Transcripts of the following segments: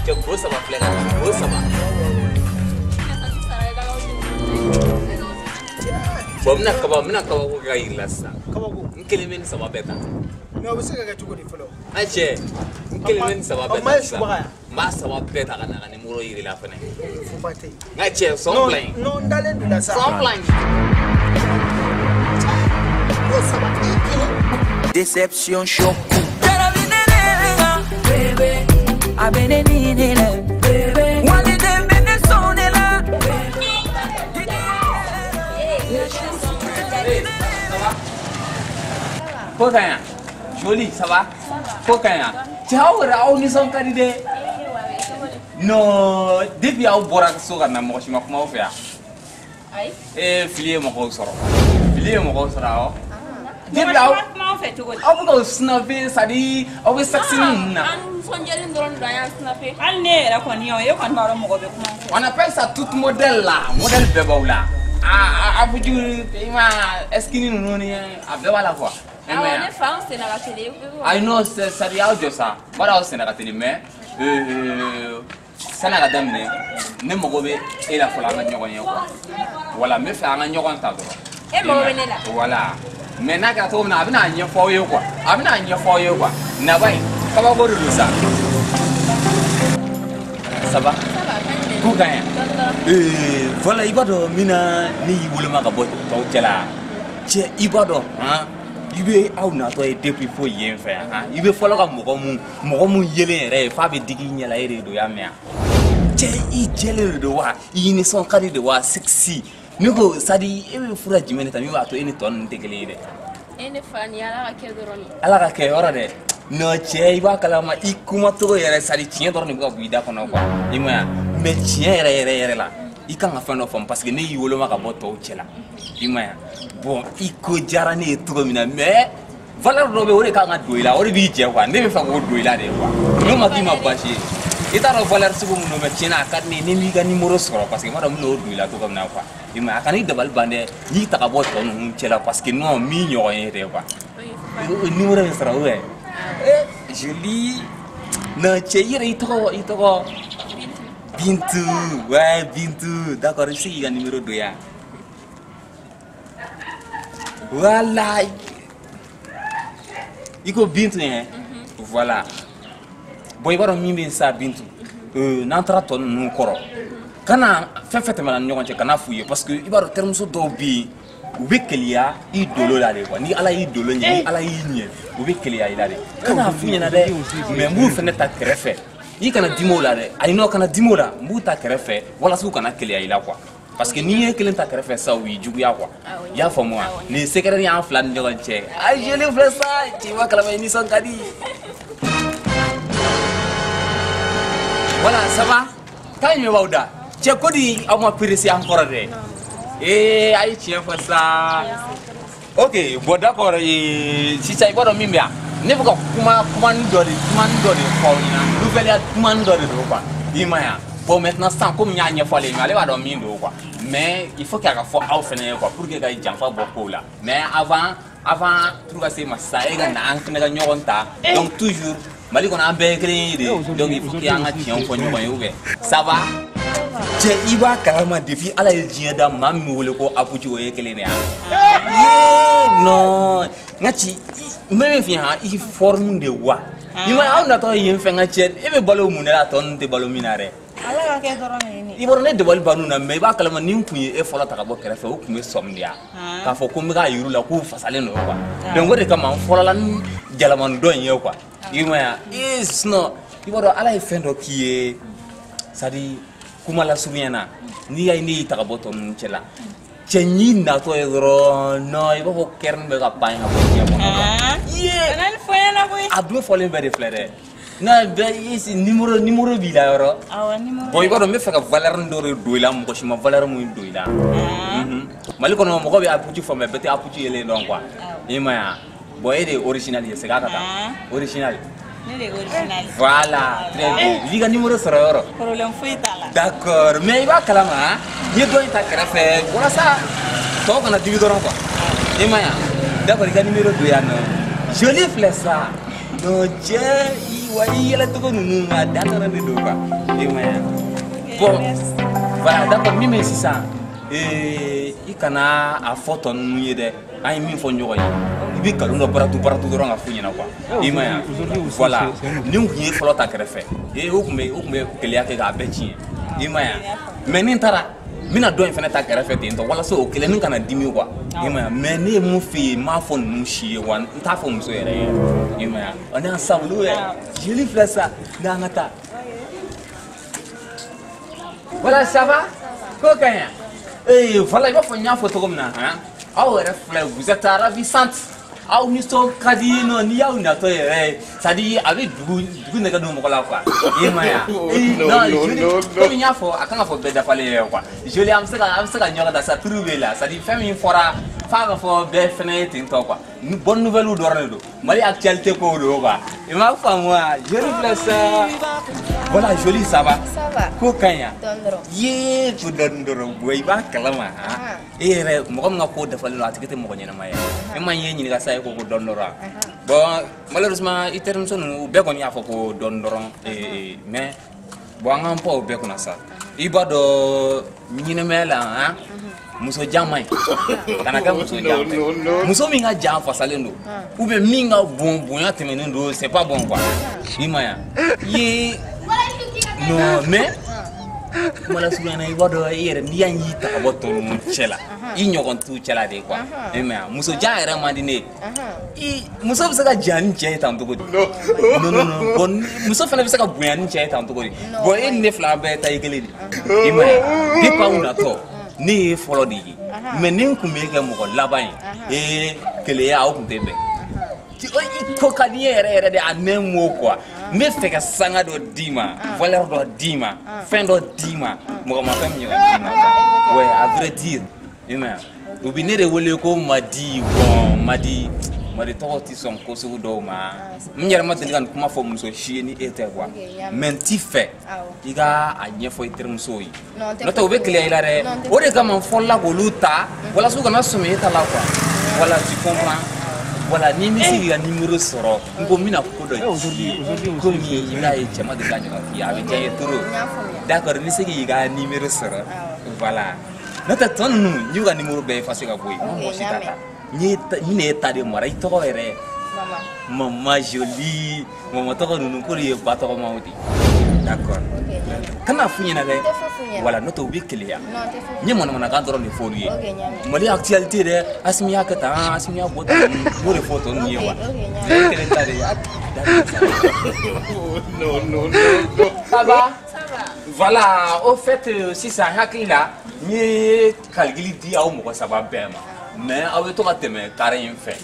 Cɛ go saba filɛ ka na go saba. Bon n bɛna kabako kɛ ka yir'i la sisan. Kabako. N kelen bɛ nin saba bɛɛ ta. Mais o bɛ se ka kɛ cogo di fɔlɔ? An cɛ n kelen bɛ nin saba bɛɛ ta sisan. N b'a saba bɛɛ ta ka na ka numéro yir'i la fɛnɛ. Foba tɛ yen. N ka cɛ sɔn fila in. Non n dalen don la sa. Sɔn fila in. Ko saba i kelen. Déception choc. Bébé, a bene ni ni le. Bébé, wali de bene sonne la. Ça va? Ko ka ɲi? Joli, ça va? Ko ka ɲi? Cɛ aw yɛrɛ aw nisɔn ka di dɛ. Non, depuis aw bɔra so ka na mɔgɔ si ma kuma aw fɛ yan. Ayi. Ee fili ye mɔgɔw sɔrɔ. Fili ye mɔgɔw sɔrɔ awɔ. Depuis aw kuma fɛ cogo di? Aw bɛ k'aw snapper, c'est à dire aw bɛ saxini ninnu na. An nisɔndiyalen dɔrɔn don an y'an snapper. Hali ne yɛrɛ kɔni o, e kɔni b'a dɔn mɔgɔ bɛ kuma fɛ. On appelle ça tout modèle là, modèle bɛɛ b'aw la. Ah, Abuju, i ma eskini ninnu ni a bɛɛ b'a la quoi. Awɔ, ne fa anw senna ka teli. Ayi non, c'est à dire aw jɔ sa, bari aw senna ka teli mais san'a ka daminɛ ne mago bɛ e la fɔlɔ an ka ɲɔgɔn ye quoi. Voilà, n bɛ fɛ an ka ɲɔgɔn ta dɔrɔn. E mago bɛ ne la. Voilà. Mais n'a kɛra cogo min na a bɛna ɲɛfɔ aw ye quoi. A bɛna ɲɛfɔ aw ye quoi. Naba in kabako de don sa. Ça va? Ko ka ɲi. Voilà, i b'a dɔn min na ne y'i woloma ka bɔ tɔw cɛla. Cɛ i b'a dɔn han i bɛ aw natɔ ye depuis fo yen fɛ han i bɛ fɔlɔ ka mɔgɔ mun yelen yɛrɛ ye f'a bɛ digi i ɲɛ la e de don y'a mɛn wa. Cɛ i jɛlen de don wa i nisɔn ka di de wa sexy. Ne ko c'est à dire e bɛ fura jumɛn de ta min b'a to e ni tɔ ninnu tɛ kelen ye dɛ. E ne fa nin ye Ala ka kɛ dɔrɔn de. Ala ka kɛ yɔrɔ dɛ. Non cɛ i b'a kalama i kumacogo yɛrɛ c'est à dire tiɲɛ dɔrɔn de bɛ ka bɔ i da kɔnɔ quoi. I ma ye wa mais tiɲɛ yɛrɛ yɛrɛ yɛrɛ la i kan ka fɛn dɔ faamu parce que ne y'i woloma ka bɔ tɔw cɛ la. I ma ye wa bon i ko diyara ne ye cogo min na mais valeur dɔ bɛ yen o de kan ka don i la o de b'i jɛ quoi ne bɛ fɛ k'o don i la de quoi. N'o ma k'i ma baasi ye. I t'a dɔn valeur sugu min don mais tiɲɛ na a ka di ne ye ni m'i ka numéro sɔrɔ parce que n b'a dɔn n bɛn'o don i la cogo min na quoi. I ma ye a kan'i dabali ban dɛ n'i ta ka bɔ tɔ ninnu cɛ la parce que non m'i ɲɔgɔn ye dɛ quoi. Numéro bɛ sɔrɔ ou bien? Eh joli. Non cɛ i yɛrɛ i tɔgɔ. Bintu. Ouais Bintu d'accord i bɛ se k'i ka numéro don yan. Voilà. I ko Bintu hein? Voilà. Bon i b'a dɔn min bɛ yen sisan Bintu. N'an taara tɔ ninnu kɔrɔ kana fɛn fɛn tɛmɛna ni ɲɔgɔn cɛ kana f'u ye parce que i b'a dɔn terimuso dɔw bɛ yen u bɛ keleya i dolo la de quoi ni Ala y'i dolo ɲɛ ni Ala y'i ɲɛ u bɛ keleya i la de kana f'u ɲɛna dɛ mais n b'u fɛnɛ ta kɛrɛfɛ i kana dimi o la dɛ ayi non kana dimi o la n b'u ta kɛrɛfɛ walasa u kana keleya i la quoi parce que n'i ye kelen ta kɛrɛfɛ sisan u y'i juguya quoi i y'a faamu wa nin secret y'an fila ni ɲɔgɔn cɛ a joli filɛ sa cɛ i ma kalama i nisɔn ka di. Voilà, ça va? K'a ɲɛ b'aw da. Cɛ ko di aw ma pressé an kɔrɔ dɛ. Ee a ye tiɲɛ fɔ sa. Ok, bon d'accord sisan i b'a dɔn min bɛ yan. Ne bɛ ka kumani dɔ de fɔ aw ɲɛna. Nouvelle kumani dɔ de don quoi. I ma ye wa? Bon maintenant sisan komi n y'a ɲɛfɔ ale ye mais ale b'a dɔn min don quoi. Mais il faut k'a ka fɔ aw fɛnɛ ye quoi pour que ka janfa bɔ kow la. Mais avant tout ka se ma sisan e ka na an fɛnɛ ka ɲɔgɔn ta. Donc toujours Mali kɔnɔ an bɛɛ ye kelen ye de donc il faut que an ka tiɲɛw fɔ ɲɔgɔn ye ou bien ça va? Cɛ i b'a kalama depuis Ala ye diɲɛ da maa min bɛ wele ko Abuju o ye kelen de ye wa? Non n ka ci n bɛ min f'i ɲɛna i forme de wa i ma ye aw natɔ yen fɛn ka cɛ e bɛ balo mun de la tɔ ninnu tɛ balo min na dɛ. Ala ka kɛ dɔrɔn de ye nin ye. I b'a dɔn ne dabali bann'u na mais i b'a kalama ni n kun ye e fɔlɔ ta ka bɔ kɛrɛfɛ o kun bɛ sɔmi de ya k'a fɔ ko n bɛ k'a yir'u la k'u fasalen don quoi donc o de kama n fɔlɔla ni jalamani dɔ in ye quoi. I ma ye wa ee sinon i b'a dɔn Ala ye fɛn dɔ k'i ye c'est à dire kuma lasurunya na n'i y'a ye ne y'i ta ka bɔ tɔ ninnu cɛ la cɛ n'i natɔ ye dɔrɔn non i b'a fɔ kɛrɛnin bɛ ka pan ka bɔ diɲɛ kɔnɔ quoi. Kana nin fɔ n ɲɛna koyi. A dun fɔlen bɛɛ de filɛ dɛ. Non bɛɛ i numéro b'i la yɔrɔ. Awɔ numéro. Bon i b'a dɔn n bɛ fɛ ka valeur dɔ de don i la mɔgɔ si ma valeur mun don i la. Mali kɔnɔ mɔgɔ bɛ Abuju fɔ mais bɛɛ tɛ Abuju yelen dɔn quoi. I ma ye wa? Bon e de ye original ye segin a ka taa. Original. Ne de ye original. Voilà, très bien. I b'i ka numéro sɔrɔ yɔrɔ. Problème foyi t'a la. D'accord, mais i b'a kalama n ye dɔ in ta kɛrɛfɛ walasa tɔw kana dimi dɔrɔn quoi. I ma ye wa? D'accord i ka numéro don yan nɔ. Joli filɛ sa. Non cɛ i Wa i yɛlɛ cogo ninnu a dan dɔrɔn de don quoi. I ma ye. Bon, voilà, d'accord, min bɛ yen sisan, i kana a fɔ tɔ ninnu ye dɛ. An ye min fɔ ɲɔgɔn ye. I bɛ nkalon dɔ baratu baratu dɔrɔn ka f'u ɲɛna quoi. I ma ye. Voilà, ni n kun ye fɔlɔ ta kɛrɛfɛ, o kun bɛ gɛlɛya kɛ k'a bɛɛ tiɲɛ. I ma ye. Mais ni n taara, n bɛna dɔ in fana ta kɛrɛfɛ ten tɔ walasa o kelennin kana dimi quoi. I ma ye. Mais ne ye mun f'i ye, n m'a fɔ ninnu si ye wa n t'a fɔ muso yɛrɛ ye. I ma ye. On est ensemble ouais. Joli filɛ sa, n'an ka taa. Voilà, ça va? Ko ka ɲi. Voilà, i b'a fɔ n y'a fɔ cogo min na, han. Aw yɛrɛ filɛ, vous êtes ravissante. Aw nisɔn ka di yen nɔ, n'i y'aw natɔ yɛrɛ, c'est à dire a bɛ dugu nɛgɛ don mɔgɔ la quoi. I ma ye wa? Non, Joli, komi n y'a fɔ, a kan ka fɔ bɛɛ dafalen ye quoi. Joli, an bɛ se ka ɲɔgɔn ta sa, prix bɛ la, c'est à dire fɛn min fɔra, f'a ka fɔ bɛɛ fɛnɛ ye ten tɔ quoi. Bonne nouvelle dɔrɔn de don. Mali actualité kow don quoi. I m'a faamu wa? Joli filɛ sa. Voilà, Joli, ça va? Ça va. Ko ka ɲi wa? Dɔɔni dɔrɔn. Yee, ko dɔɔni dɔrɔn. Bon, i b'a kalama han. E yɛrɛ mɔgɔ min ka ko dafalen don, a tigi tɛ mɔgɔ ɲɛnama ye. E ma ye ɲininka sa, e ko ko dɔɔni dɔrɔn. Bon, malheureusement, i terimuso ninnu, u bɛɛ kɔni y'a fɔ ko dɔɔni dɔrɔn. Mais bon, an k'an pan o bɛɛ kunna sa. I b'a dɔn ɲɛnamaya la han, muso jan man ɲi. Kana kɛ muso jan fɛ. Muso min ka jan fasalen don, ou bien min ka bon bonya tɛmɛnen don, c'est pas bon quoi. I ma ye wa? Ye non, mais kuma lasurunya na, i b'a dɔn i yɛrɛ n'i y'a y'i ta ka bɔ tɔ ninnu cɛ la, i ɲɔgɔn t'u cɛla de quoi. I ma ye wa? Muso jan yɛrɛ man di ne ye. Muso bɛ se ka jan ni cɛ ye tan cogo di? Non non non. Bon, muso fana bɛ se ka bonya ni cɛ ye tan cogo di? Bon, e ni ne fila bɛɛ ta ye kelen de. I ma ye wa? Depuis aw natɔ, ne ye fɔlɔ de ye. Mais ni n kun bɛ kɛ mɔgɔ laban ye, keleya aw kun tɛ bɛn. I ko ka di n ye yɛrɛ yɛrɛ de, en un mot quoi. N bɛ fɛ ka sanga dɔ d'i ma, valeur dɔ d'i ma, fɛn dɔ d'i ma, mɔgɔ ma fɛn min ɲɔgɔn d'i ma quoi. Ouais, à vrai dire, i ma ye wa? U bɛ ne de wele ko Madi. Bon, Madi, Madi tɔgɔ tɛ sɔn ko sugu dɔw ma. N yɛrɛ ma deli ka nin kuma fɔ muso si ye ni e tɛ quoi. Mais n t'i fɛ i ka a ɲɛfɔ i terimusow ye. N'o tɛ u bɛ keleya i la dɛ. O de kama n fɔlɔla k'olu ta walasa u kana sɔmi e ta la quoi. Voilà, tu comprends? Voilà, ni n bɛ se k'i ka numéro sɔrɔ, n ko n bɛna ko dɔ ci ko min i bɛna ye cɛ ma deli ka ɲɔgɔn f'i ye, a bɛ diya n ye trop. D'accord, n bɛ se k'i ka numéro sɔrɔ. Voilà. N'o tɛ tɔ ninnu, n y'u ka numéro bɛɛ effacer ka bɔ yen. N ma mɔgɔ si ta ta. N bɛna e ta de mara, i tɔgɔ yɛrɛ. Mama Jolie. Mama tɔgɔ ninnu k'olu ye ba tɔgɔmaw de ye. D'accord. Kana f'u ɲɛna dɛ. Voilà, n'o tɛ u bɛ keleya. N ye manamanakan dɔrɔn de fɔ olu ye. Mali actualité dɛ, Asimi y'a kɛ tan, Asimi y'a bɔ tan, n b'o de fɔ tɔ ninnu ye quoi. E kelen ta de ye. Non, non, non. Ça va? Voilà, au fait, sisan n hakili la, n ye calcul di aw mɔgɔ saba bɛɛ ma. Mais aw bɛ to ka tɛmɛ carré in fɛ.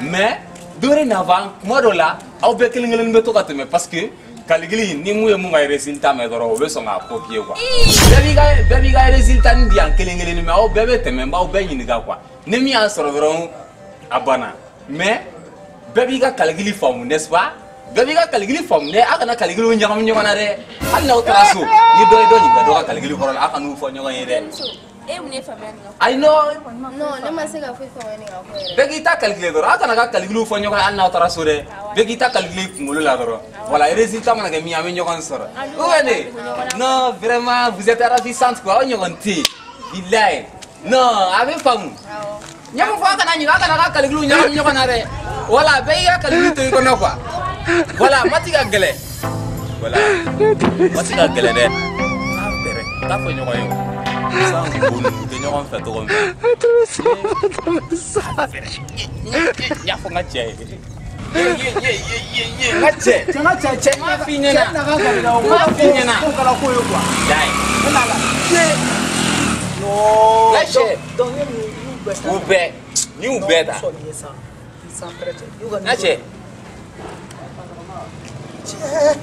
Mais dorénavant, kuma dɔ la, aw bɛɛ kelen kelen bɛ to ka tɛmɛ parce que calcul ni mun ye mun ka résultat mɛn dɔrɔn, o bɛ sɔn k'a copier quoi. Bɛɛ b'i ka résultat ni di yan kelen kelen, mais aw bɛɛ bɛ tɛmɛ, n b'aw bɛɛ ɲininka quoi. Ni min y'a sɔrɔ dɔrɔn, a banna. Mais bɛɛ b'i ka calcul faamu, n'est-ce pas? Bɛɛ b'i ka calcul faamu dɛ, aw kana calcul ɲagami ɲɔgɔn na dɛ. Hali n'aw taara so, ni dɔ ye dɔ ɲininka dɔ ka calcul kɔrɔ la, aw kan'u fɔ ɲɔgɔn ye dɛ. E mun ye faamuya nin ka ko? Ayi non. Non, ne ma se ka foyi faamuya nin ka ko yɛrɛ. Bɛɛ k'i ta calculer dɔrɔn, aw kana ka calcul fɔ ɲɔgɔn ye hali n'aw taara so dɛ. Bɛɛ k'i ta calculer i kunkolo la dɔrɔn. Voilà, résultat mana kɛ min ye, an bɛ ɲɔgɔn sɔrɔ. Ou bien ne? Non, vraiment, vous êtes ravissante quoi, aw ɲɔgɔn tɛ yen. Bilayi. Non, a bɛ faamu. N y'a fɔ aw kana ɲinɛ, aw kana ka calcul ɲagami ɲɔgɔn na dɛ. Voilà, bɛɛ y'i ka calcul to i kɔnɔ quoi. Voilà, mati ka gɛlɛn. Voilà, mati ka gɛlɛn dɛ. K'a bɛrɛ, t'a fɔ ɲɔgɔn ye o. San ko ninnu tɛ ɲɔgɔn fɛ cogo min na. N y'a fɔ n ka cɛ ye. Ye n ka cɛ. Cɛ, n ka cɛ, Cɛ m'a f'i ɲɛna. Cɛ na ka gɛlɛn dɛ, o M'a f'i ɲɛna. Ko kɛra ko ye quoi. Layi. Ne n'a la. Non. La cɛ. Donc ne y'u bɛɛ ta. U bɛɛ. N'i y'u bɛɛ ta. Non, sɔnni ye sa. San pɛrɛ cɛ. Y'u ka N ka cɛ. Cɛ.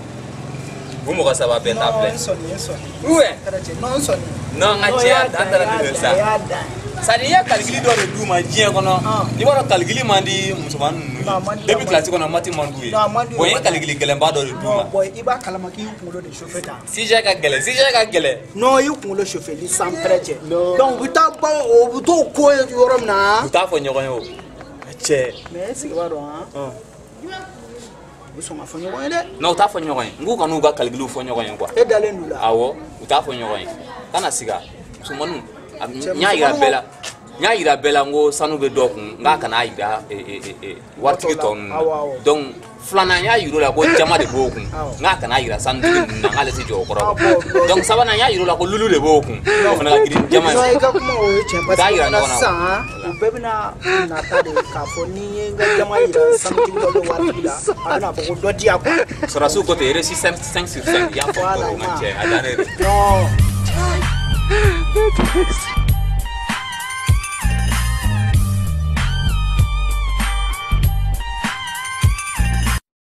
U mɔgɔ saba bɛɛ ta filɛ. Non, n sɔnni, n sɔnni. Ou bien? Pɛrɛ cɛ. Non, n sɔnni. Non, n ka cɛ, a dan taara de sa. I y'a dan. C'est à dire i ye calcul dɔ de d'u ma diɲɛ kɔnɔ. I b'a dɔn calcul man di musomanin ninnu Non, a man ye. di, Depuis a man classe kɔnɔ mati man d'u ye. Non, a man d'u ye. Bon, i ye calcul gɛlɛnba dɔ de d'u ma. Non, bon, i b'a kalama k'i kunkolo de chauffer tan. Sujet ka gɛlɛn, sujet ka gɛlɛn. Non, i kunkolo chauffer ni san pɛrɛ cɛ. Donc u bɛ taa ban, o bɛ t'o ko ye yɔrɔ min na. U t'a fɔ ɲɔgɔn ye o. Cɛ. Mais est-ce que i b'a dɔn han? U sɔn ka fɔ ɲɔgɔn ye dɛ. Non, u t'a fɔ ɲɔgɔn ye. N k'u kan'u ka calculw fɔ ɲɔgɔn ye quoi. E dalen d'u la. Awɔ, u t'a fɔ ɲɔgɔn ye. Kana siga, musomaninw, n y'a yira bɛɛ la. N y'a yira bɛɛ la n ko sanu bɛ dɔ kun, n k'a kana yira waritigi tɔ ninnu na. Donc filanan, n y'a yir'u la ko jama de b'o kun, n k'a kana yira sanutigi ninnu na, n k'ale tɛ jɔ o kɔrɔ. Donc sabanan, n y'a yir'u la ko lulu de b'o kun, o fana ka girin ni jama ye. Non, i ka kuma o ye tiɲɛ, parce T'a que yira ɲɔgɔn na. Sisan u bɛɛ bɛna nata de k'a fɔ ni n ye n ka jama yira sanutigi dɔ bɛ waritigi la, a bɛna fɔ ko dɔ di yan quoi. Sɔrɔdasiw ko ten, réussi 5 sur 5, i y'a fɔ Voilà, n ka cɛ, a diyara ne ye. Non.